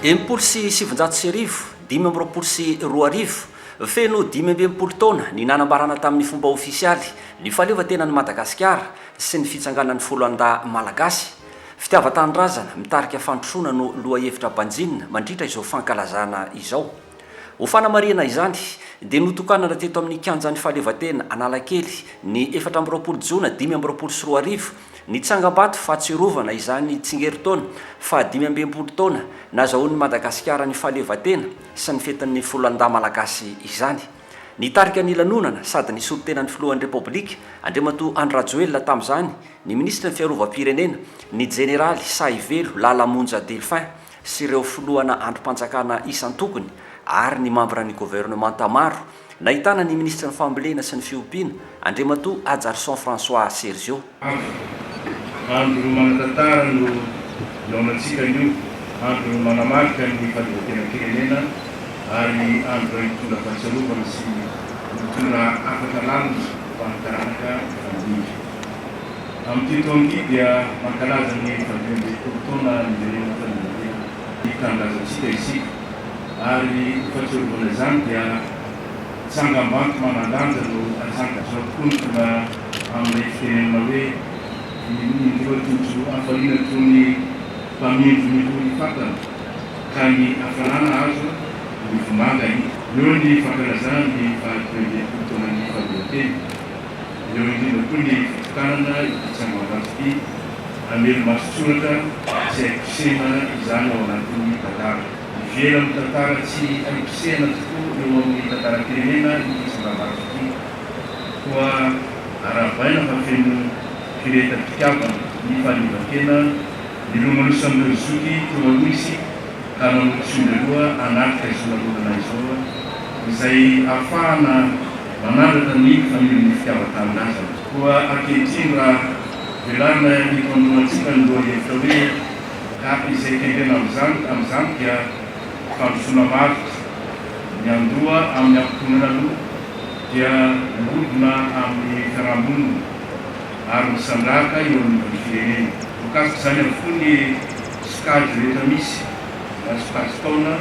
1960, 2025, Feno 65 taona ny nanambarana tamin'ny fomba ofisialy ny fahaleovantenan'i Madagasikara sy ny fitsanganan'ny Foloalindahy Malagasy. Fitiavan-tanindrazana mitarika fandrosoana no lohahevitra banjinina mandritra izao fankalazana izao. Ho fanamarihana izany dia notokanana teto amin'ny Kianjan'ny Fahaleovantena Analakely ny 24 jona 2025 ny tsangambato fahatsiarovana izany tsingerin-taona faha 65 taona nazahoan'i Madagasikara ny fahaleovantena sy ny fetin'ny Foloalindahy Malagasy izany. Nitarika ny lanonana sady nisolo tena ny Filohan'ny Repoblika, Andriamatoa Andry Rajoelina tamin'izany ny Minisitry ny Fiarovam-pirenena, ny Jeneraly Sahivelo Lala Monja Delphin sy ireo filohana andrim-panjakana isan-tokony ary ny mambran'ny governemanta maro, nahitana ny Minisitry ny Fambolena sy ny Fiompiana, Andriamatoa Hajarison François Sergio. Andro. Andro manan-tantara no nihaonantsika anio, andro manamarika ny fahaleovantenam-pirenena ary andro iray mitondra fahatsiarovana sy mitondra hafatra lalina ho an'ny taranaka mifandimby. Amin'ity taona ity dia mankalaza ny fahadimy ambin'ny folo taona niverenan'ny fahaleovantena ny tanindrazantsika isika ary ho fahatsiarovana izany dia Tsangambato manan-danja no atsangana. Izao tokoa no tonga amin'ilay fitenenana hoe, Ny indroa tojo hafaliana toy ny mpamindro mihory fatana, ka ny hafanana azo ny vomanga hita. Eo ny fankalazana ny faha-65 taonan'ny fahaleovantena. Eo indrindra koa ny fitokanana ity tsangambato ity hamelo-mason-tsoratra tsy hay kosehina izany ao anatin'ny tantara. Ivelan'ny tantara tsy hay kosehina tokoa eo amin'ny tantaram-pirenena ity tsangambato ity. Koa arahabaina fa feno firehetam-pitiavana ny fahaleovantena nilomanosan'ireo zoky teo aloha isika ka nanao tsindry aloha hanatrika izao lanonana izao izay ahafahana manandratra ny fanilon'ny fitiavan-tanindrazana. Koa ankehitriny raha velarina eto anoloantsika ny lohahevitra hoe Ka izay kendrena amin'izany amin'izany dia fandrosoana maharitra, miandoha amin'ny ankohonana aloha dia mihodina amin'ny fiarahamonina ary misandrahaka eo anivon'ny firenena. Voakasik'izany avokoa ny sokajy rehetra misy, na sokajin-taona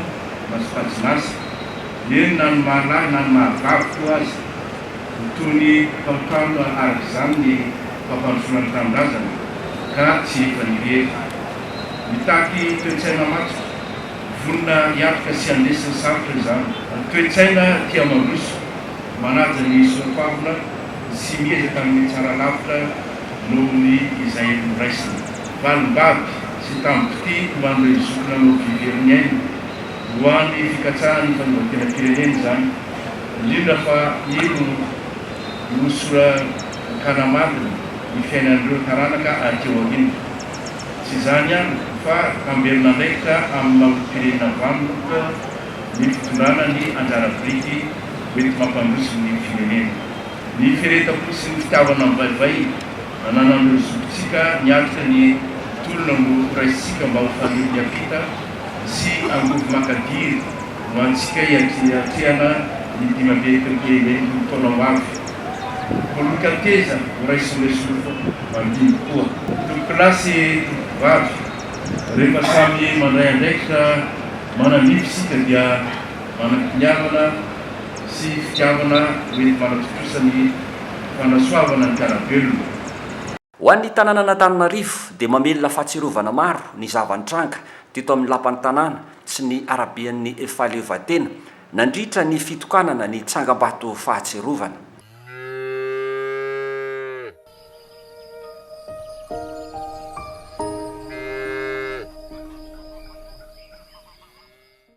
na sokajin'asa, eny na ny maha lahy na ny maha vavy koa aza. Ho toy ny mpampitrano araka izany ny fampandrosoana ny tanindrazana ka tsy efa irery. Mitaky toe-tsaina matotra, vonona hiatrika sy handresy ny sarotra izany. Toe-tsaina tia mandroso, manaja ny soatoavina sy miezaka amin'ny tsara lavitra noho ny izay noraisina. Valim-bavy sy tamim-pitia ho an'ireo zoky nanao vy very ny ainy ho an'ny fikatsahany ny fahaleovantenam-pirenena izany. Indrindra fa io no sora-kanamarina ny fiainan'ireo taranaka aty aoriana. Tsy izany ihany fa tamberin'andraikitra amin'ny maha olom-pirenena vanona koa ny fitondrana ny anjara biriky hoenti-mampandroso ny firenena. Ny firehetam-po sy ny fitiavana mivaivay ananan'ireo zokintsika niatrika ny tolona no horaisintsika mba ho fanilo miampita sy angovo makadiry ho antsika hiatrehana ny 65 taona ho avy. Kolokan-teza ho raisin'ireo solofo mandimby koa. Tompokolahy sy tompokovavy, rehefa samy mandray andraikitra manandrify isika dia manam-piniavana sy fitiavana hoenti-manatontosa ny fanasoavana ny mpiara-belona. Ho an'ny tanànan'Antananarivo dia mamelona fahatsiarovana maro ny zava-nitranga teto amin'ny lapan'ny tanàna sy ny araben'ny fahaleovantena nandritra ny fitokanana ny tsangambato fahatsiarovana.